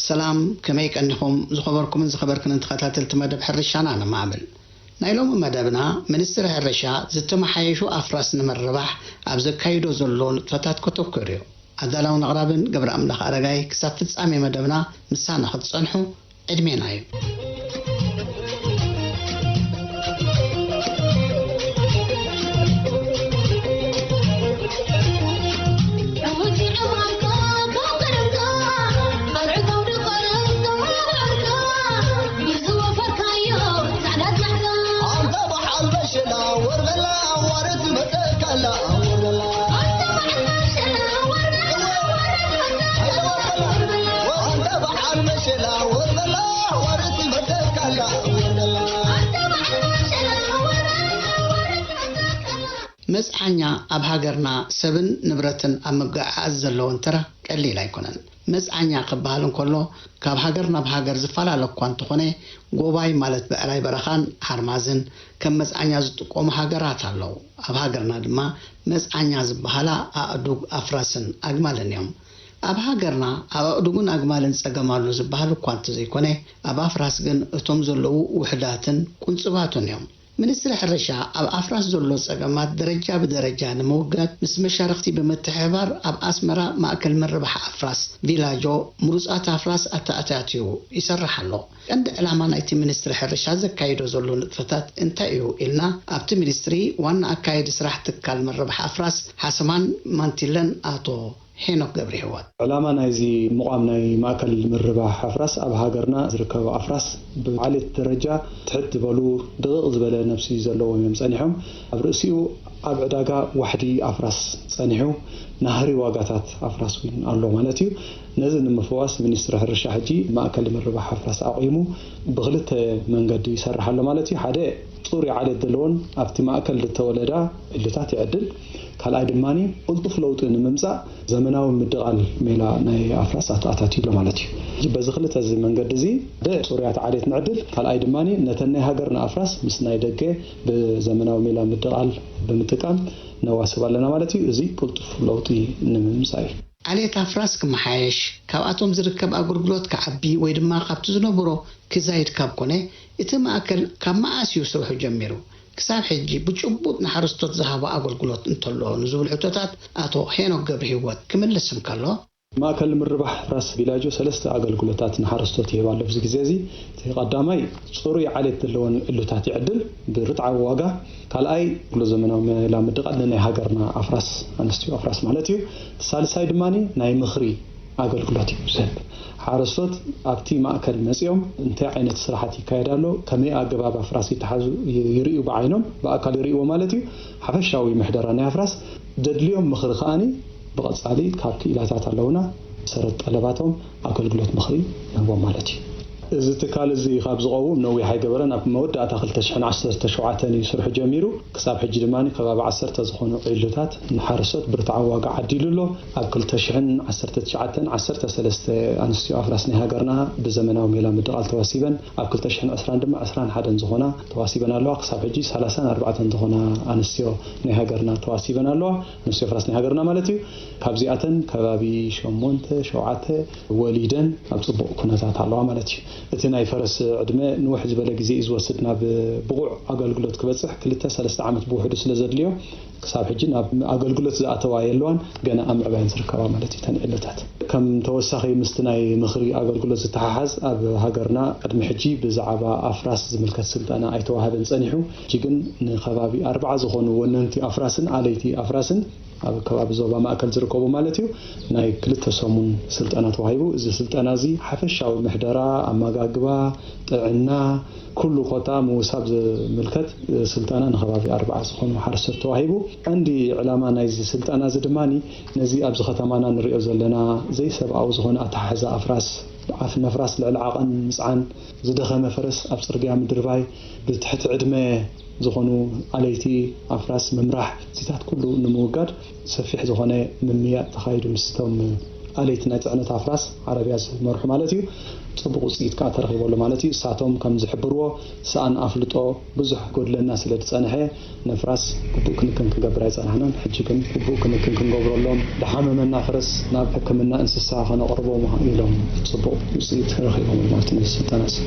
ሰላም፣ ከመይ ቀኒኹም? ዝኸበርኩምን ዝኸበርክንን ተኸታተልቲ መደብ ሕርሻና ነማዕብል። ናይ ሎሚ መደብና፣ ሚኒስትሪ ሕርሻ ዝተመሓየሹ ኣፍራስ ንምርባሕ ኣብ ዘካይዶ ዘሎ ንጥፈታት ከተኩር እዩ። ኣዳላውን ኣቕራብን ገብረ ኣምላኽ ኣረጋይ። ክሳብ ፍጻሜ መደብና ምሳና ክትጸንሑ ዕድሜና እዩ። መጽዓኛ ኣብ ሃገርና ሰብን ንብረትን ኣብ ምጉዕዓዝ ዘለወን ተራ ቀሊል ኣይኮነን። መጽዓኛ ክበሃል እንከሎ፣ ካብ ሃገር ናብ ሃገር ዝፈላለ እኳ እንተኾነ፣ ጎባይ ማለት ብዕራይ በረኻን ሓርማዝን ከም መጽዓኛ ዝጥቀሙ ሃገራት ኣለዉ። ኣብ ሃገርና ድማ መጽዓኛ ዝበሃላ ኣእዱግ፣ ኣፍራስን ኣግማልን እዮም። ኣብ ሃገርና ኣብ ኣእዱግን ኣግማልን ጸገም ኣሎ ዝበሃል እኳ እንተዘይኮነ፣ ኣብ ኣፍራስ ግን እቶም ዘለዉ ውሑዳትን ቁንጽባትን እዮም። ሚኒስትሪ ሕርሻ ኣብ ኣፍራስ ዘሎ ጸገማት ደረጃ ብደረጃ ንምውጋድ ምስ መሻርኽቲ ብምትሕብባር ኣብ ኣስመራ ማእከል ምርባሕ ኣፍራስ ቪላጆ ምሩጻት ኣፍራስ ኣተኣታትዩ ይሰርሕ ኣሎ። ቀንዲ ዕላማ ናይቲ ሚኒስትሪ ሕርሻ ዘካይዶ ዘሎ ንጥፈታት እንታይ እዩ ኢልና ኣብቲ ሚኒስትሪ ዋና ኣካያዲ ስራሕ ትካል ምርባሕ ኣፍራስ ሓሰማን ማንቲለን ኣቶ ሄኖክ ገብረሂወት። ዕላማ ናይዚ ምቋም ናይ ማእከል ምርባሕ ኣፍራስ ኣብ ሃገርና ዝርከቡ ኣፍራስ ብዓሌት ደረጃ ትሕት ዝበሉ ድቕቕ ዝበለ ነብሲ ዘለዎም እዮም ጸኒሖም። ኣብ ርእሲኡ ኣብ ዕዳጋ ዋሕዲ ኣፍራስ ጸኒሑ ናህሪ ዋጋታት ኣፍራስ እውን ኣሎ ማለት እዩ። ነዚ ንምፍዋስ ሚኒስትሪ ሕርሻ ሕጂ ማእከል ምርባሕ ኣፍራስ ኣቑሙ ብኽልተ መንገዲ ይሰርሕ ኣሎ ማለት እዩ። ሓደ ጽሩይ ዓሌት ዘለዎን ኣብቲ ማእከል ዝተወለዳ ዕሉታት ይዕድል። ካልኣይ ድማ ቅልጡፍ ለውጢ ንምምጻእ ዘመናዊ ምድቓል ሜላ ናይ ኣፍራስ ኣተኣታትዩ ኣሎ ማለት እዩ። በዚ ክልተ እዚ መንገዲ እዚ ሓደ ጽሩያት ዓሌት ንዕድል፣ ካልኣይ ድማ ነተን ናይ ሃገርና ኣፍራስ ምስ ናይ ደገ ብዘመናዊ ሜላ ምድቓል ብምጥቃም ነዋስብ ኣለና ማለት እዩ። እዚ ቅልጡፍ ለውጢ ንምምጻእ እዩ። ዓሌት ኣፍራስ ክመሓየሽ፣ ካብኣቶም ዝርከብ ኣገልግሎት ክዓቢ ወይ ድማ ካብቲ ዝነበሮ ክዛይድ ካብ ኮነ፣ እቲ ማእከል ካብ መኣስ እዩ ስርሑ ጀሚሩ? ክሳብ ሕጂ ብጭቡጥ ንሓረስቶት ዝሃቦ ኣገልግሎት እንተሎ ንዝብል ሕቶታት ኣቶ ሄኖክ ገብረሂወት ክምልስ እንከሎ፣ ማእከል ምርባሕ ኣፍራስ ቪላጆ ሰለስተ ኣገልግሎታት ንሓረስቶት ይህብ ኣሎ ኣብዚ ግዜ እዚ። እቲ ቀዳማይ ጽሩይ ዓሌት ዘለወን ዕሉታት ይዕድል ብርትዓዊ ዋጋ። ካልኣይ፣ ኣገልግሎት ዘመናዊ ሜላ ምድቓል ንናይ ሃገርና ኣፍራስ፣ ኣንስትዮ ኣፍራስ ማለት እዩ። ሳልሳይ ድማ ናይ ምኽሪ ኣገልግሎት እዩ ዝህብ። ሓረስቶት ኣብቲ ማእከል መጺኦም እንታይ ዓይነት ስራሓት ይካየድ ኣሎ፣ ከመይ ኣገባብ ኣፍራስ ይተሓዙ ይ-፣ ይርእዩ ብዓይኖም፣ ብኣካል ይርእይዎ ማለት እዩ። ሓፈሻዊ ምሕደራ ናይ ኣፍራስ፣ ደድልዮም ምኽሪ ከኣኒ ብቐጻሊ ካብ ክኢላታት ኣለውና፣ መሰረት ጠለባቶም ኣገልግሎት ምኽሪ ንህቦም ማለት እዩ። እዚ ትካል እዚ ካብ ዝቐውም ነዊሕ ኣይገበረን። ኣብ መወዳእታ ክልተ ሽሕን ዓሰርተ ሸውዓተን እዩ ስርሑ ጀሚሩ። ክሳብ ሕጂ ድማ ከባቢ ዓሰርተ ዝኾኑ ዕሉታት ንሓረስቶት ብርትዓዊ ዋጋ ዓዲሉ ኣሎ። ኣብ ክልተ ሽሕን ዓሰርተ ትሽዓተን ዓሰርተ ሰለስተ ኣንስትዮ ኣፍራስ ናይ ሃገርና ብዘመናዊ ሜላ ምድቓል ተዋሲበን፣ ኣብ ክልተ ሽሕን ዕስራን ድማ ዕስራን ሓደን ዝኾና ተዋሲበን ኣለዋ። ክሳብ ሕጂ ሰላሳን ኣርባዕተን ዝኾና ኣንስትዮ ናይ ሃገርና ተዋሲበን ኣለዋ። ኣንስትዮ ኣፍራስ ናይ ሃገርና ማለት እዩ። ካብዚኣተን ከባቢ ሸሞንተ፣ ሸውዓተ ወሊደን ኣብ ጽቡቕ ኩነታት ኣለዋ ማለት እዩ። እቲ ናይ ፈረስ ዕድመ ንውሕ ዝበለ ግዜ እዩ ዝወስድ ናብ ብቑዕ ኣገልግሎት ክበጽሕ ክልተ ሰለስተ ዓመት ብውሕዱ ስለ ዘድልዮ፣ ክሳብ ሕጂ ናብ ኣገልግሎት ዝኣተዋ የለዋን፣ ገና ኣብ ምዕባይ ዝርከባ ማለት እዩ፣ እተን ዕለታት። ከም ተወሳኺ ምስቲ ናይ ምኽሪ ኣገልግሎት ዝተሓሓዝ፣ ኣብ ሃገርና ቅድሚ ሕጂ ብዛዕባ ኣፍራስ ዝምልከት ስልጠና ኣይተዋህበን ጸኒሑ። ሕጂ ግን ንከባቢ ኣርባዓ ዝኾኑ ወነንቲ ኣፍራስን ኣለይቲ ኣፍራስን ኣብ ከባቢ ዞባ ማእከል ዝርከቡ ማለት እዩ፣ ናይ ክልተ ሰሙን ስልጠና ተዋሂቡ። እዚ ስልጠና እዚ ሓፈሻዊ ምሕደራ፣ ኣመጋግባ፣ ጥዕና፣ ኩሉ ኮታ ምውሳብ ዝምልከት ስልጠና ንከባቢ ኣርብዓ ዝኾኑ ሓረስቶት ተዋሂቡ። ቀንዲ ዕላማ ናይዚ ስልጠና እዚ ድማ ነዚ ኣብዚ ከተማና ንሪኦ ዘለና ዘይሰብኣዊ ዝኾነ ኣተሓሕዛ ኣፍራስ፣ ኣፍ ነፍራስ ልዕሊ ዓቐን ምጽዓን፣ ዝደኸመ ፈረስ ኣብ ጽርግያ ምድርባይ፣ ብትሕቲ ዕድመ ዝኾኑ ኣለይቲ ኣፍራስ ምምራሕ፣ እዚታት ኩሉ ንምውጋድ ሰፊሕ ዝኾነ ምምያጥ ተኻይዱ ምስቶም ኣለይቲ ናይ ጽዕነት ኣፍራስ ዓረብያ ዝመርሑ ማለት እዩ። ጽቡቕ ውጽኢት ከዓ ተረኺቡ ኣሎ ማለት እዩ። እሳቶም ከም ዝሕብርዎ፣ ሰኣን ኣፍልጦ ብዙሕ ጎድለና ስለ ዝጸንሐ፣ ነፍራስ ግቡእ ክንክን ክገብር ኣይጸናሕናን። ሕጂ ግን ግቡእ ክንክን ክንገብረሎም፣ ዝሓመመና ፈረስ ናብ ሕክምና እንስሳ ከነቕርቦም ኢሎም ጽቡቕ ውጽኢት ረኺቦም ማለት እዩ። ነዚ ስልጠና እዚ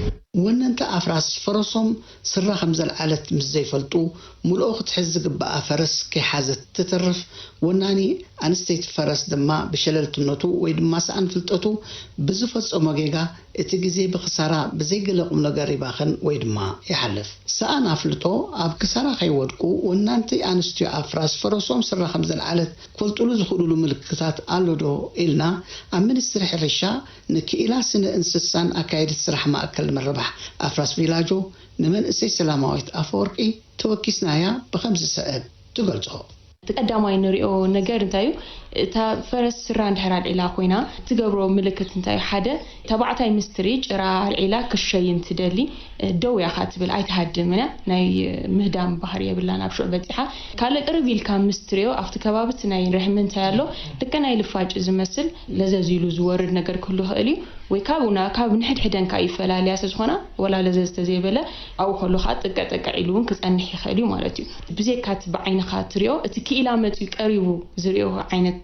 ወነንቲ ኣፍራስ ፈረሶም ስራ ከም ዘልዓለት ምስ ዘይፈልጡ፣ ምልኦ ክትሕዝ ዝግብኣ ፈረስ ከይሓዘት ትተርፍ። ወናኒ ኣንስተይቲ ፈረስ ድማ ብሸለልትነቱ ወይ ድማ ሰኣን ፍልጠቱ ብዝፈጸሞ ጌጋ እቲ ግዜ ብኽሳራ ብዘይ ገለ ቁም ነገር ይባኽን ወይ ድማ ይሓልፍ። ሰኣን ኣፍልጦ ኣብ ክሳራ ከይወድቁ ወናንቲ ኣንስትዮ ኣፍራስ ፈረሶም ስራ ከም ዘልዓለት ክፈልጡሉ ዝኽእሉሉ ምልክታት ኣሎ ዶ ኢልና ኣብ ሚኒስትሪ ሕርሻ ንክኢላ ስነ እንስሳን ኣካየዲት ስራሕ ማእከል ምርባሕ ኣፍራስ ቪላጆ ንመንእሰይ ሰላማዊት ኣፈወርቂ ተወኪስናያ ብኸምዚ ዝስዕብ ትገልጾ። እቲ ቀዳማይ ንሪኦ ነገር እንታይ እዩ? እታ ፈረስ ስራ እንድሕር ኣልዒላ ኮይና ትገብሮ ምልክት እንታይ እዩ? ሓደ፣ ተባዕታይ ምስትሪ ጭራ ኣልዒላ ክሸይን ትደሊ፣ ደው ያኻ ትብል፣ ኣይትሃድምን እያ። ናይ ምህዳም ባህሪ የብላን። ኣብ ሽዑ በጺሓ ካልእ ቅርብ ኢልካ ምስትሪዮ ኣብቲ ከባቢ እቲ ናይ ርሕሚ እንታይ ኣሎ፣ ልክዕ ናይ ልፋጭ ዝመስል ለዘዝ ኢሉ ዝወርድ ነገር ክህሉ ይኽእል እዩ። ወይ ካብኡ ናብ ካብ ንሕድሕደን ካብ ይፈላልያ ስለ ዝኾና፣ ወላ ለዘዝ ተዘይበለ ኣብኡ ከሎ ከዓ ጥቅዕ ጥቅዕ ኢሉ እውን ክጸንሕ ይኽእል እዩ ማለት እዩ። ብዘይካ እቲ ብዓይንኻ ትሪኦ፣ እቲ ክኢላ መፂኡ ቀሪቡ ዝሪኦ ዓይነት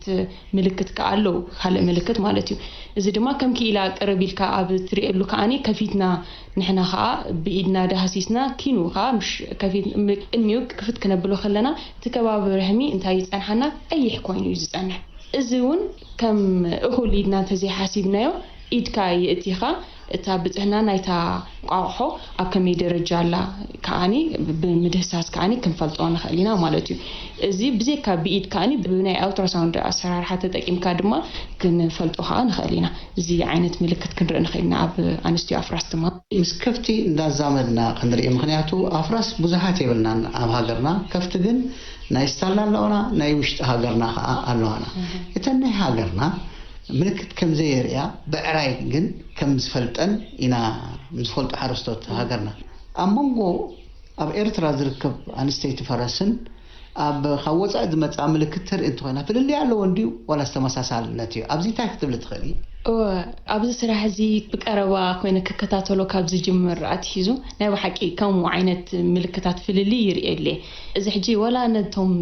ምልክት ከዓ ኣለዉ፣ ካልእ ምልክት ማለት እዩ። እዚ ድማ ከም ክኢላ ቅርብ ኢልካ ኣብ ትሪእሉ ከዓኒ ከፊትና ንሕና ከዓ ብኢድና ዳህሲስና ኪኑ ከዓ ምሽ ከፊት ቅድሚኡ ክፍት ክነብሎ ከለና እቲ ከባቢ ርሕሚ እንታይ ይፀንሓና? ቀይሕ ኮይኑ እዩ ዝፀንሕ። እዚ እውን ከም እኹል ኢድና እንተዘይሓሲብናዮ ኢድካ የእቲኻ እታ ብፅህና ናይታ ቋቑሖ ኣብ ከመይ ደረጃ ኣላ ከዓኒ ብምድህሳስ ከዓኒ ክንፈልጦ ንኽእል ኢና ማለት እዩ። እዚ ብዘይካ ብኢድ ከዓኒ ብናይ ኣልትራሳውንድ ኣሰራርሓ ተጠቂምካ ድማ ክንፈልጦ ከዓ ንኽእል ኢና። እዚ ዓይነት ምልክት ክንርኢ ንኽእል ኢና ኣብ ኣንስትዮ ኣፍራስ ድማ። ምስ ከፍቲ እንዳዛመድና ክንርኢ፣ ምኽንያቱ ኣፍራስ ብዙሓት የብልናን ኣብ ሃገርና። ከፍቲ ግን ናይ ስታላ ኣለዋና፣ ናይ ውሽጢ ሃገርና ከዓ ኣለዋና። እተን ናይ ሃገርና ምልክት ከም ዘየርእያ ብዕራይ ግን ከም ዝፈልጠን ኢና ዝፈልጡ ሓረስቶት ሃገርና። ኣብ መንጎ ኣብ ኤርትራ ዝርከብ ኣንስተይቲ ፈረስን ኣብ ካብ ወጻኢ ዝመጽኣ ምልክት ተርኢ እንተኾይና ፍልልይ ኣለዎ እንድዩ ዋላስ ተመሳሳልነት እዩ? ኣብዚ እንታይ ክትብሊ ትኽእሊ? እወ፣ ኣብዚ ስራሕ እዚ ብቀረባ ኮይነ ክከታተሎ ካብ ዝጅምር ኣትሒዙ ናይ ብሓቂ ከምኡ ዓይነት ምልክታት ፍልልይ ይርእየለይ። እዚ ሕጂ ዋላ ነቶም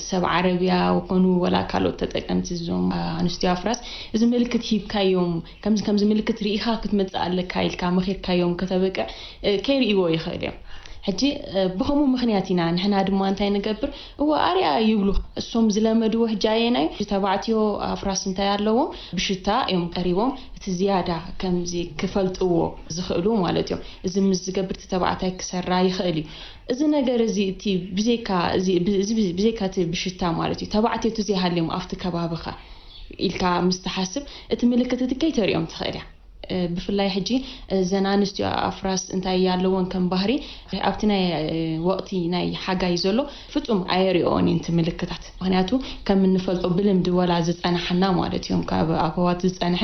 ሰብ ዓረብያ ኮኑ ዋላ ካልኦት ተጠቀምቲ እዞም ኣንስትዮ ኣፍራስ እዚ ምልክት ሂብካዮም፣ ከምዚ ከምዚ ምልክት ርኢኻ ክትመጽእ ኣለካ ኢልካ መኺርካዮም ከተበቅዕ፣ እ፣ ከይርእይዎ ይኽእል እዮም። ሕጂ፣ እ፣ ብኸምኡ ምኽንያት ኢና ንሕና ድማ እንታይ ንገብር? እወ ኣርያ ይብሉ። እሶም ዝለመድዎ ሕጂ ኣየናይ እዩ? ተባዕትዮ ኣፍራስ እንታይ ኣለዎም? ብሽታ እዮም ቀሪቦም እቲ ዝያዳ ከምዚ ክፈልጥዎ ዝኽእሉ ማለት እዮም። እዚ ምስ ዝገብር እቲ ተባዕታይ ክሰራ ይኽእል እዩ። እዚ ነገር እዚ እቲ ብዘይካ እዚ ብ-፣ እዚ ብ-፣ ብዘይካ እቲ ብሽታ ማለት እዩ። ተባዕትዮ እቲ ዘይሃልዮም ኣብቲ ከባቢኻ ኢልካ ምስ ትሓስብ እቲ ምልክት እቲ ከይተርእዮም ትኽእል እያ። እ፣ ብፍላይ ሕጂ፣ እ፣ እዘን ኣንስትዮ ኣፍራስ እንታይ ኣለወን ከም ባህሪ፣ ኣብቲ ናይ፣ እ፣ ወቕቲ ናይ ሓጋይ ዘሎ ፍጹም ኣየርእዮን እየን እቲ ምልክታት። ምኽንያቱ ከም እንፈልጦ ብልምዲ ወላ ዝጸናሕና ማለት እዮም፣ ካብ ኣበዋት ዝጸንሐ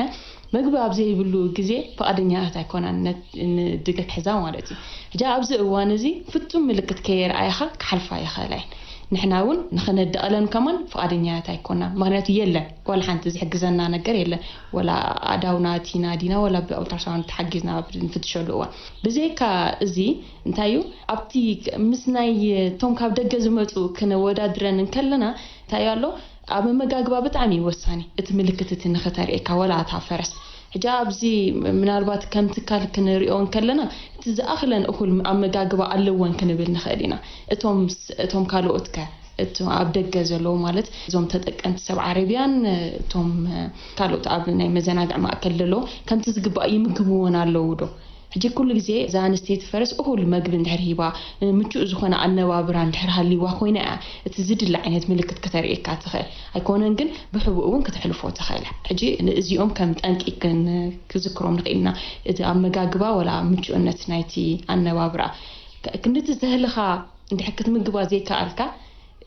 ምግቢ ኣብ ዘይብሉ ግዜ ፍቓደኛታት ኣይኮናን ነት-፣ ንድገት ሕዛ ማለት እዩ። ሕጂ ኣብዚ እዋን እዚ ፍጹም ምልክት ከየርኣያኻ ክሓልፋ ይኽእላ እየን። ንሕና እውን ንኽነድቐለን ከማን ፍቓደኛታት ኣይኮናን። ምኽንያቱ የለን፣ ዋላ ሓንቲ ዝሕግዘና ነገር የለን። ወላ ኣእዳውና ቲና ዲና፣ ወላ ብኣልትራሳውንድ ተሓጊዝና ኣብ ንፍትሸሉ እዋን። ብዘይካ እዚ እንታይ እዩ፣ ኣብቲ ምስ ናይ እቶም ካብ ደገ ዝመጹ ክነወዳድረን እንከለና እንታይ ኣሎ፣ ኣብ ኣመጋግባ ብጣዕሚ እዩ ወሳኒ እቲ ምልክት እቲ ንኽተርእየካ፣ ወላ እታ ፈረስ። ሕጂ ኣብዚ ምናልባት ከም ትካል ክንሪኦ እንከለና፣ እቲ ዝኣኽለን እኹል ኣመጋግባ ኣለወን ክንብል ንኽእል ኢና። እቶም ስ-፣ እቶም ካልኦት ከ? እቶም ኣብ ደገ ዘለዉ ማለት እዞም ተጠቀምቲ ሰብ ዓረብያን፣ እቶም ካልኦት ኣብ ናይ መዘናግዒ ማእከል ዘለዉ ከምቲ ዝግባእ ይምግብወን ኣለዉ ዶ? ሕጂ ኩሉ ግዜ እዛ ኣንስተይቲ ፈረስ እኹል መግቢ እንድሕር ሂባ፣ ምቹእ ዝኾነ ኣነባብራ እንድሕር ሃልይዋ ኮይና እያ እቲ ዝድለ ዓይነት ምልክት ከተርእየካ ትኽእል። ኣይኮነን ግን ብሕቡእ እውን ክትሕልፎ ትኽእል እያ። ሕጂ እዚኦም ከም ጠንቂ ክን-፣ ክዝክሮም ንኽእል ኢና። እቲ ኣመጋግባ ወላ ምቹእነት ናይቲ ኣነባብራ። ክ-፣ ክንድቲ ዘህልኻ እንድሕር ክትምግባ ዘይከኣልካ፣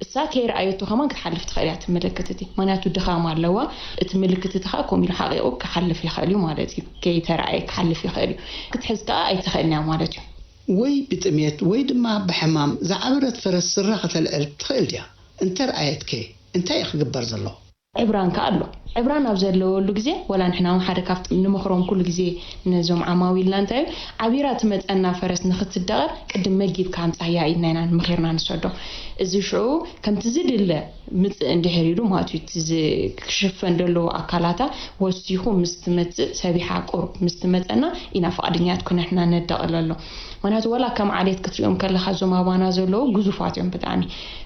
እሳ ከይረኣየቶ ከማን ክትሓልፍ ትኽእል እያ እቲ ምልክት እቲ። ምኽንያቱ ድኻም ኣለዋ። እቲ ምልክት እቲ ኸኣ ከምኡ ኢሉ ሓቒቑ ክሓልፍ ይኽእል እዩ ማለት እዩ። ከይተረኣየ ክሓልፍ ይኽእል እዩ። ክትሕዝ ከኣ ኣይትኽእልን እያ ማለት እዩ። ወይ ብጥሜት ወይ ድማ ብሕማም ዝዓበረት ፈረስ ስራ ከተልዕል ትኽእል ድያ? እንተርኣየትከ እንታይ እዩ ክግበር ዘለዎ? ዕብራን ከኣ ኣሎ። ዕብራን ኣብ ዘለወሉ ግዜ፣ ወላ ንሕና እውን ሓደ ካብቲ ንመኽሮም ኩሉ ግዜ ነዞም ዓማዊልና እንታይ እዩ፣ ዓቢራ ትመጸና ፈረስ ንኽትደቐር ቅድም መጊብካ ኣምጻያ ኢልና ኢና መኺርና ንሰዶ። እዚ ሽዑ ከምቲ ዝድለ ምጽእ እንድሕር ኢሉ ማለት እዩ፣ እቲ ዝ-፣ ክሽፈን ዘለዎ ኣካላታ ወሲኹ ምስ ትመጽእ፣ ሰቢሓ ቁሩብ ምስ ትመጸና ኢና ፍቓድኛት ኩና ንሕና ነዳቕለሎም። ምኽንያቱ ወላ ከም ዓሌት ክትሪኦም ከለኻ እዞም ኣባና ዘለዉ ግዙፋት እዮም ብጣዕሚ።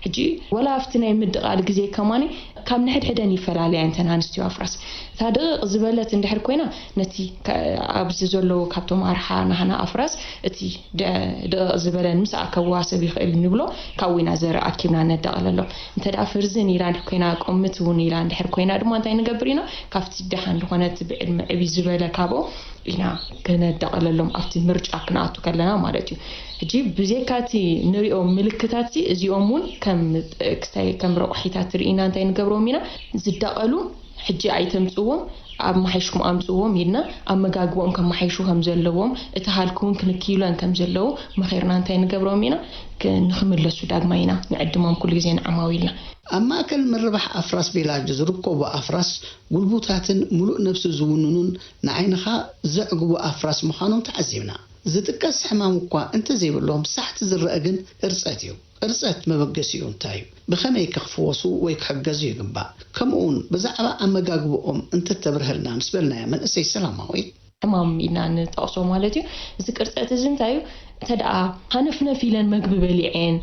ሕጂ ወላ ኣብቲ ናይ ምድቓል ግዜ ከማኒ ካብ ንሕድሕደን ይፈላለያ እንተን ኣንስትዮ ኣፍራስ። እታ ድቕቕ ዝበለት እንድሕር ኮይና ነቲ ከ-፣ ኣብዚ ዘለዉ ካብቶም ኣርሓ ናህና ኣፍራስ እቲ ደ-፣ ድቕቕ ዝበለን ምስ ኣከብዋ ሰብ ይኽእል ንብሎ ካብኡ ኢና ዘርኢ ኣኪብና ነዳቕለሎም። እንተ ደኣ ፍርዝን ኢላ እንድሕር ኮይና፣ ቆምት እውን ኢላ እንድሕር ኮይና ድማ እንታይ ንገብር ኢና? ካብቲ ደሓን ዝኾነ እቲ ብዕድመ ዕብይ ዝበለ ካብኦ ኢና ክነዳቕለሎም ኣብቲ ምርጫ ክንኣቱ ከለና ማለት እዩ። ሕጂ ብዘይካ እቲ ንሪኦ ምልክታት እዚ፣ እዚኦም እውን ከም፣ ክስታይ ከም ረቋሒታት ርኢና እንታይ ንገብሮም ኢና? ዝዳቐሉ ሕጂ ኣይተምጽዎም፣ ኣመሓይሽኩም ኣምጽዎም ኢልና ኣመጋግቦኦም ከመሓይሹ ከም ዘለዎም፣ እቲ ሃልኪ እውን ክንክይሎን ከም ዘለዉ መኺርና እንታይ ንገብሮም ኢና? ክ-፣ ንኽምለሱ ዳግማይ ኢና ንዕድሞም ኩሉ ግዜ ንዓማዊልና። ኣብ ማእከል ምርባሕ ኣፍራስ ቪላጅ ዝርከቡ ኣፍራስ ጉልቡታትን ምሉእ ነብሲ ዝውንኑን ንዓይንኻ ዘዕግቡ ኣፍራስ ምዃኖም ተዓዚብና። ዝጥቀስ ሕማም እኳ እንተዘይብሎም ሳሕቲ ዝረአ ግን ቅርጸት እዩ። ቅርጸት መበገሲኡ እንታይ እዩ? ብኸመይ ከ ክፍወሱ ወይ ክሕገዙ ይግባእ? ከምኡውን ብዛዕባ ኣመጋግብኦም እንተተብርህልና ምስ በልናያ መንእሰይ ሰላማዊት። ሕማም ኢልና ንጠቕሶ ማለት እዩ። እዚ ቅርጸት እዚ እንታይ እዩ? እንተ ደኣ ሃነፍነፍ ኢለን መግቢ በሊዔን፣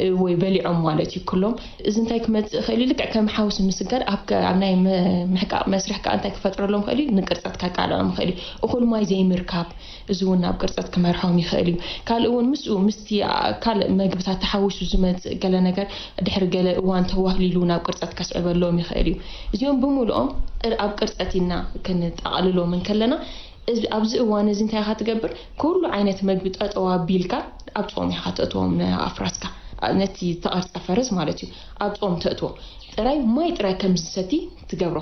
እ፣ ወይ በሊዖም ማለት እዩ ክሎም፣ እዚ እንታይ ክመጽእ ይኽእል እዩ? ልክዕ ከም ሓውሲ ምስጋር ኣብ ከ-፣ ኣብ ናይ መ-፣ ምሕቃቕ መስርሕ ከኣ እንታይ ክፈጥረሎም ይኽእል እዩ? ንቅርጸት ከቃልዖም ይኽእል እዩ። እኹል ማይ ዘይምርካብ፣ እዚ እውን ናብ ቅርጸት ክመርሖም ይኽእል እዩ። ካልእ እውን ምስኡ፣ ምስቲ፣ ኣ፣ ካልእ መግብታት ተሓዊሱ ዝመጽእ ገለ ነገር ድሕሪ ገለ እዋን ተዋህሊሉ ናብ ቅርጸት ከስዕበሎም ይኽእል እዩ። እዚኦም ብምሉኦም ቅር-፣ ኣብ ቅርጸት ኢልና ክንጠቓልሎም እንከለና፣ እዚ፣ ኣብዚ እዋን እዚ እንታይ ኢኻ ትገብር? ኩሉ ዓይነት መግቢ ጠጠው ኣቢልካ ኣብ ጾም ኢኻ ተእትዎም ንኣፍራስካ። ኣ፣ ነቲ ዝተቐርጸ ፈረስ ማለት እዩ። ኣብ ጾም ተእትዎ። ጥራይ ማይ ጥራይ ከም ዝሰቲ ትገብሮ።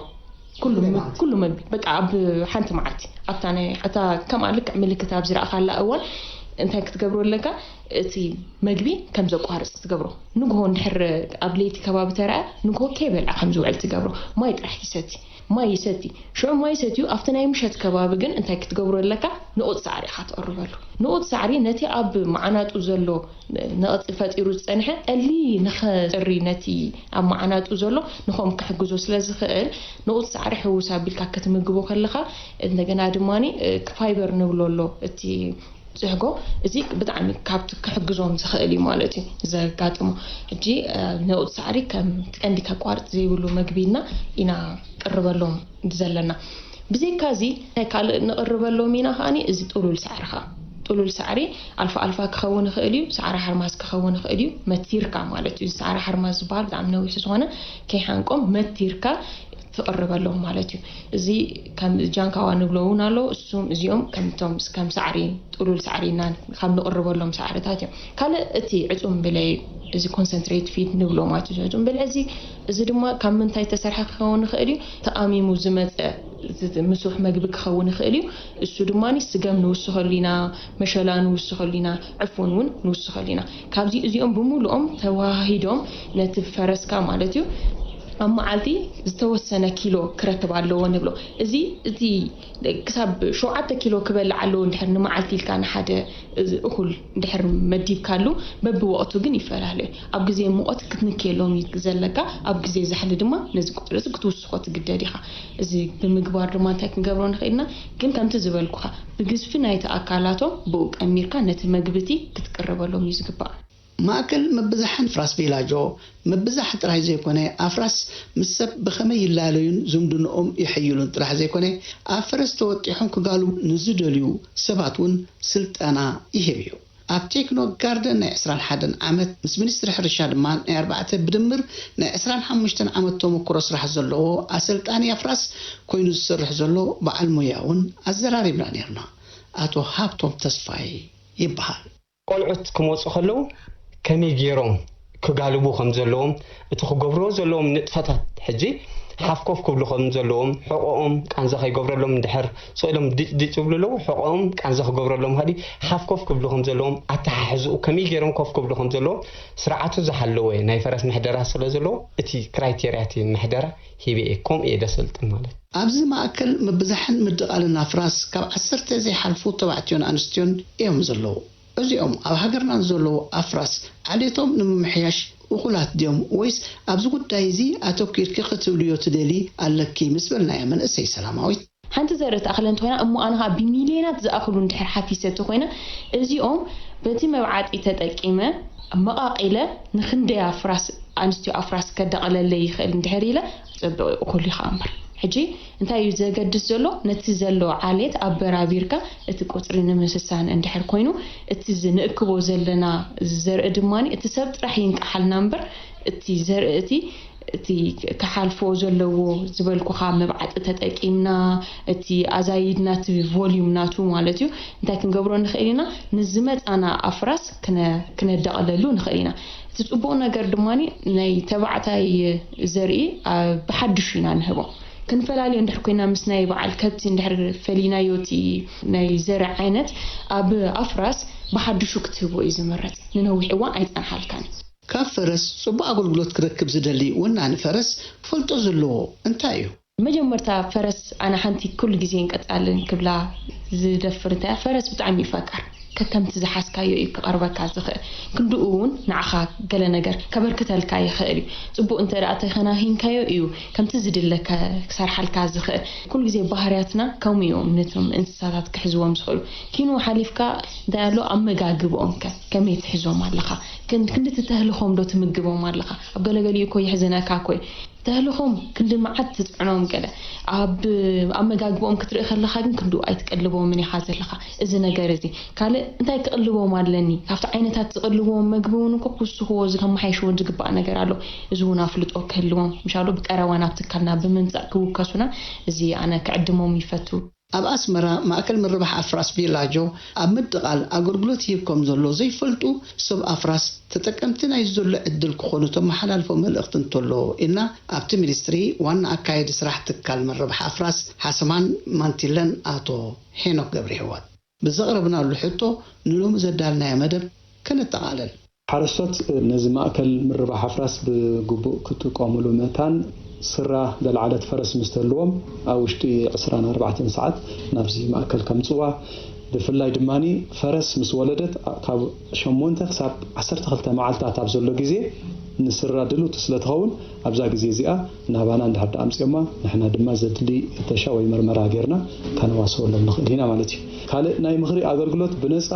ኩሉ ም-፣ ኩሉ መግቢ፣ በቃ ኣብ ሓንቲ መዓልቲ፣ ኣብታ ናይ፣ እታ ከምኣ ልክዕ ምልክት ኣብ ዝረኣኻላ እዋን እንታይ ክትገብሮ ኣለካ? እቲ መግቢ ከም ዘቋርጽ ትገብሮ። ንግሆ እንድሕር ኣብ ለይቲ ከባቢ ተረኣ፣ ንግሆ ከይበልዐ ከም ዝውዕል ትገብሮ። ማይ ጥራሕ ይሰቲ። ማይ ይሰቲ። ሽዑ ማይ ሰትዩ፣ ኣብቲ ናይ ምሸት ከባቢ ግን እንታይ ክትገብሮ ኣለካ? ንቑጽ ሳዕሪ ኢኻ ትቕርበሉ። ንቑጽ ሳዕሪ ነቲ ኣብ መዓናጡ ዘሎ ነቕጺ ፈጢሩ ዝጸንሐ ጠሊ ንኸጽሪ፣ ነቲ ኣብ መዓናጡ ዘሎ ንኸም ክሕግዞ ስለ ዝኽእል፣ ንቑጽ ሳዕሪ ሕውስ ኣቢልካ ክትምግቦ ከለኻ፣ እንደገና ድማኒ፣ እ፣ ፋይበር ንብሎ ኣሎ፣ እቲ ጽሕጎ፣ እዚ ብጣዕሚ ካብቲ ክሕግዞም ዝኽእል እዩ ማለት እዩ ዘጋጥሞ። ሕጂ፣ እ፣ ንቑጽ ሳዕሪ ከም ቀንዲ ከቋርጽ ዘይብሉ መግቢ ኢልና ኢና ቅርበሎም ዘለና። ብዘይካ እዚ፣ እንታይ ካልእ ንቕርበሎም ኢና ከኣኒ፣ እዚ ጥሉል ሳዕሪ ኸኣ። ጥሉል ሳዕሪ ኣልፋ ኣልፋ ክኸውን ይኽእል እዩ፣ ሳዕሪ ሓርማዝ ክኸውን ይኽእል እዩ፣ መቲርካ ማለት እዩ። እዚ ሳዕሪ ሓርማዝ ዝበሃል ብጣዕሚ ነዊሕ ዝኾነ፣ ከይሓንቆም መቲርካ ትቕርበሎም ማለት እዩ። እዚ ከም ጃንካዋ ንብሎ እውን ኣሎ። እሱም እዚኦም ከምቶም፣ ከም ሳዕሪ፣ ጥሉል ሳዕሪ ኢና ካብ ንቕርበሎም ሳዕርታት እዮም። ካልእ እቲ ዕጹም ብለይ፣ እዚ ኮንሰንትሬት ፊድ ንብሎ ማለት እዩ። ዕጹም ብለይ እዚ፣ እዚ ድማ ካብ ምንታይ ተሰርሐ ክኸውን ይኽእል እዩ? ተኣሚሙ ዝመጸ፣ እዚ ምስውሕ መግቢ ክኸውን ይኽእል እዩ። እሱ ድማኒ ስገም ንውስኸሉ ኢና፣ መሸላ ንውስኸሉ ኢና፣ ዕፉን እውን ንውስኸሉ ኢና። ካብዚ እዚኦም ብምሉኦም ተዋሂዶም ነቲ ፈረስካ ማለት እዩ ኣብ መዓልቲ ዝተወሰነ ኪሎ ክረክብ ኣለዎ ንብሎ። እዚ፣ እቲ ክሳብ ሸውዓተ ኪሎ ክበልዕ ኣለዎ እንድሕር ንመዓልቲ ኢልካ ንሓደ እዚ እኹል እንድሕር መዲብካሉ፣ በብወቕቱ ግን ይፈላለ እዩ። ኣብ ግዜ ሙቐት ክትንክየሎም እዩ ዘለካ፣ ኣብ ግዜ ዛሕሊ ድማ ነዚ ቁጽሪ እዚ ክትውስኾ ትግደድ ኢኻ። እዚ ብምግባር ድማ እንታይ ክንገብሮ ንኽእል ኢና? ግን ከምቲ ዝበልኩኻ፣ ብግዝፊ ናይቲ ኣካላቶም ብኡ ቀሚርካ ነቲ መግቢ እቲ ክትቅርበሎም እዩ ዝግባእ። ማእከል ምብዛሕን ኣፍራስ ቪላጆ፣ ምብዛሕ ጥራይ ዘይኮነ፣ ኣፍራስ ምስ ሰብ ብኸመይ ይላለዩን ዝምድንኦም የሐይሉን ጥራሕ ዘይኮነ፣ ኣብ ፈረስ ተወጢሖም ክጋልቡ ንዝደልዩ ሰባት እውን ስልጠና ይህብ እዩ። ኣብ ቴክኖ ጋርደን ናይ ዕስራን ሓደን ዓመት፣ ምስ ሚኒስትሪ ሕርሻ ድማ ናይ ኣርባዕተ ብድምር ናይ ዕስራን ሓሙሽተን ዓመት ተመክሮ ስራሕ ዘለዎ ኣሰልጣኒ ኣፍራስ ኮይኑ ዝሰርሕ ዘሎ በዓል ሞያ እውን ኣዘራሪብና ነይርና። ኣቶ ሃብቶም ተስፋይ ይበሃል። ቆልዑት ክመፁ ከለዉ ከመይ ገይሮም ክጋልቡ ከም ዘለዎም፣ እቲ ክገብርዎ ዘለዎም ንጥፈታት፣ ሕጂ ሓፍ ኮፍ ክብሉ ከም ዘለዎም፣ ሕቖኦም ቃንዛ ከይገብረሎም፣ እንድሕር ስቕ ኢሎም ድጭ ድጭ ይብሉ ኣለዉ፣ ሕቖኦም ቃንዛ ክገብረሎም፣ ሃዲ ሓፍ ኮፍ ክብሉ ከም ዘለዎም፣ ኣተሓሕዝኡ ከመይ ገይሮም ኮፍ ክብሉ ከም ዘለዎም ስርዓቱ ዝሓለወ ናይ ፈረስ ምሕደራ ስለ ዘለዎ፣ እቲ ክራይቴርያ እቲ ምሕደራ ሂበ እየ፣ ከምኡ እየ ደሰልጥን ማለት። ኣብዚ ማእከል ምብዛሕን ምድቓልን ኣፍራስ ካብ ዓሰርተ ዘይሓልፉ ተባዕትዮን ኣንስትዮን እዮም ዘለዉ። እዚኦም ኣብ ሃገርና ንዘለዉ ኣፍራስ ዓሌቶም ንምምሕያሽ እኹላት ድዮም ወይስ ኣብዚ ጉዳይ እዚ ኣተኲርኪ ክትብልዮ ትደሊ ኣለኪ ምስ በልናያ መንእሰይ ሰላማዊት፣ ሓንቲ ዘርኢ ትኣኽለ እንተኾይና እሞ ኣነ ኸኣ ብሚልዮናት ዝኣኽሉ እንድሕር ሓፊሰ እንተኾይነ እዚኦም በቲ መብዓጢ ተጠቂመ መቓቒለ ንኽንደይ ኣፍራስ ኣንስትዮ ኣፍራስ ከዳቕለለይ ይኽእል እንድሕር ኢለ ጽብቕ እኹል እዩ ኸኣ እምበር። ሕጂ እንታይ እዩ ዘገድስ ዘሎ? ነቲ ዘሎ ዓሌት ኣበራቢርካ እቲ ቁጽሪ ንምስሳን እንድሕር ኮይኑ፣ እቲ ዝ-፣ ንእክቦ ዘለና ዘርኢ ድማ እቲ ሰብ ጥራሕ ይንቀሓልና እምበር፣ እቲ ዘርኢ እቲ፣ እቲ ክሓልፎ ዘለዎ ዝበልኩኻ መብዓጢ ተጠቂምና፣ እቲ ኣዛይድና፣ እቲ ቮልዩም ናቱ ማለት እዩ፣ እንታይ ክንገብሮ ንኽእል ኢና? ንዝመጻና ኣፍራስ ክነ-፣ ክነዳቕለሉ ንኽእል ኢና። እቲ ጽቡቕ ነገር ድማ ናይ ተባዕታይ ዘርኢ፣ ኣ፣ ብሓድሹ ኢና ንህቦ። ክንፈላልዮ እንድሕር ኮይና ምስ ናይ በዓል ከብቲ እንድሕር ፈሊናዮ እቲ ናይ ዘርኢ ዓይነት፣ ኣብ ኣፍራስ ብሓድሹ ክትህቦ እዩ ዝምረጽ። ንነዊሕ እዋን ኣይጸንሓልካን እዩ። ካብ ፈረስ ጽቡቕ ኣገልግሎት ክረክብ ዝደሊ ወናኒ ፈረስ ክፈልጦ ዘለዎ እንታይ እዩ? መጀመርታ ፈረስ ኣነ ሓንቲ ኩሉ ግዜን ቀጻልን ክብላ ዝደፍር እንታይ፣ ፈረስ ብጣዕሚ እዩ ፈቃር። ከከምቲ ዝሓዝካዮ እዩ ክቐርበካ ዝኽእል። ክንድኡ እውን ንዓኻ ገለ ነገር ከበርክተልካ ይኽእል እዩ። ጽቡቕ እንተ ደኣ ተኸናኺንካዮ እዩ ከምቲ ዝድለ ከ-፣ ክሰርሓልካ ዝኽእል። ኩሉ ግዜ ባህርያትና ከምኡ እዮም ነቶም እንስሳታት ክሕዝዎም ዝኽእሉ። ኪኑ ሓሊፍካ እንታይ ኣሎ፣ ኣመጋግብኦም ከ ከመይ ትሕዞም ኣለኻ? ክን-፣ ክንድቲ ተህልኾም ዶ ትምግቦም ኣለኻ? ኣብ ገለገሊኡ እኮ የሕዝነካ እኮ እዩ። ተህልኾም ክንዲ መዓት ትጽዕኖም ገለ። ኣብ ኣመጋግብኦም ክትርኢ ከለኻ ግን ክንድኡ ኣይትቅልቦምን ኢኻ ዘለኻ። እዚ ነገር እዚ ካልእ እንታይ ክቅልቦም ኣለኒ? ካብቲ ዓይነታት ዝቅልብዎም መግቢ እውን እኮ ክውስኽዎ ዝ-፣ ከመሓይሽዎ ዝግባእ ነገር ኣሎ። እዚ እውን ኣፍልጦ ክህልዎም፣ ምሻሉ ብቀረባ ናብቲ ትካልና ብምምጻእ ክውከሱና፣ እዚ ኣነ ክዕድሞም ይፈቱ። ኣብ ኣስመራ ማእከል ምርባሕ ኣፍራስ ቪላጆ ኣብ ምድቓል ኣገልግሎት ይህብ ከም ዘሎ ዘይፈልጡ ሰብ ኣፍራስ ተጠቀምቲ ናይ ዘሎ ዕድል ክኾኑ ተመሓላልፎ መልእኽቲ እንተሎ ኢልና ኣብቲ ሚኒስትሪ ዋና ኣካየዲ ስራሕ ትካል ምርባሕ ኣፍራስ ሓሰማን ማንቲለን ኣቶ ሄኖክ ገብረሂወት ብዘቕረብናሉ ሕቶ ንሎሚ ዘዳልናዮ መደብ ከነጠቓልል። ሓረስቶት ነዚ ማእከል ምርባሕ ኣፍራስ ብግቡእ ክጥቀሙሉ መታን ስራ ዘልዓለት ፈረስ ምስ ተልዎም ኣብ ውሽጢ ዕስራን ኣርባዕተን ሰዓት ናብዚ ማእከል ከምጽዋ፣ ብፍላይ ድማኒ ፈረስ ምስ ወለደት ካብ ሸሞንተ ክሳብ ዓሰርተ ክልተ መዓልታት ኣብ ዘሎ ግዜ ንስራ ድልውቲ ስለ ትኸውን ኣብዛ ግዜ እዚኣ ናባና እንድሕር ደኣ ኣምጽኦማ ንሕና ድማ ዘድሊ ፍተሻ ወይ መርመራ ጌርና ከነዋስበሎም ንኽእል ኢና ማለት እዩ። ካልእ ናይ ምኽሪ ኣገልግሎት ብነጻ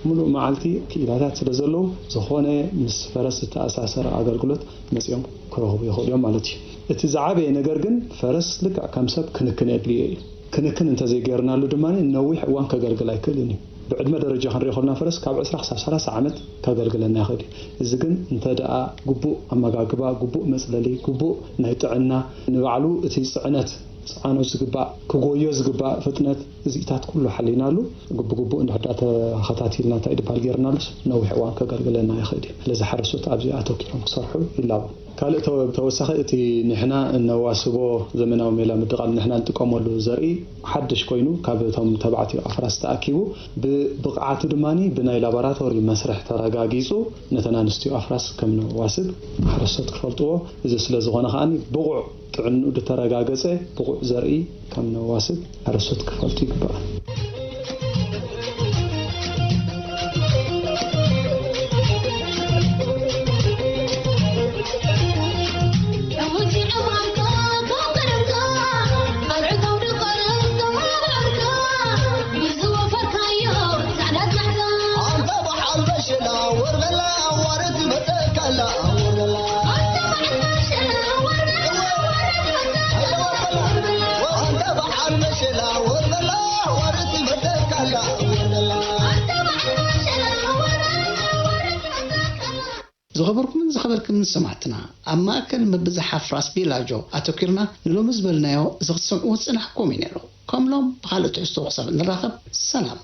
ምሉእ መዓልቲ ክኢላታት ስለ ዘለዉ፣ ዝኾነ ምስ ፈረስ ዝተኣሳሰረ ኣገልግሎት መጺኦም ክረኽቡ ይኽእሉ እዮም ማለት እዩ። እቲ ዝዓበየ ነገር ግን ፈረስ ልክዕ ከም ሰብ ክንክን የድልዮ እዩ። ክንክን እንተዘይገይርናሉ ድማ ነዊሕ እዋን ከገልግል ኣይክእልን እዩ። ብዕድመ ደረጃ ክንሪኦ ከለና ፈረስ ካብ ዕስራ ክሳብ ሰላሳ ዓመት ከገልግለና ይኽእል እዩ። እዚ ግን እንተ ደኣ ግቡእ ኣመጋግባ፣ ግቡእ መጽለሊ፣ ግቡእ ናይ ጥዕና፣ ንባዕሉ እቲ ጽዕነት ክጸዓኖ ዝግባእ፣ ክጎዮ ዝግባእ ፍጥነት፣ እዚኢታት ኩሉ ሓሊናሉ፣ ግቡግቡእ እንድሕር ደኣ ተኸታቲልና፣ እንታይ ድበሃል ጌርናሉስ፣ ነዊሕ እዋን ከገልግለና ይኽእል እዩ። ስለዚ ሓረስቶት ኣብዚ ኣተኪሮም ክሰርሑ ይላቦ። ካልእ ተወ-፣ ተወሳኺ እቲ ንሕና እነዋስቦ ዘመናዊ ሜላ ምድቓል ንሕና እንጥቀመሉ ዘርኢ ሓድሽ ኮይኑ፣ ካብ እቶም ተባዕትዮ ኣፍራስ ተኣኪቡ፣ ብብቕዓቱ ድማኒ ብናይ ላቦራቶሪ መስርሕ ተረጋጊጹ፣ ነተን ኣንስትዮ ኣፍራስ ከም ነዋስብ ሓረስቶት ክፈልጥዎ፣ እዚ ስለ ዝኾነ ከኣኒ ብቑዕ ጥዕንኡ ዝተረጋገጸ ብቑዕ ዘርኢ ከም ነዋስብ ሓረስቶት ክፈልጡ ይግባእ። ዝኸበርኩምን ዝኸበርክምን ሰማዕትና፣ ኣብ ማእከል ምብዛሕ ኣፍራስ ቢላጆ ኣተኲርና ንሎሚ ዝበልናዮ እዚ ክትሰምዕዎ ዝጸናሕኩም እዩ ነይሩ። ከም ሎም ብኻልእ ትሕዝቶ ክሳብ እንራኸብ ሰላም።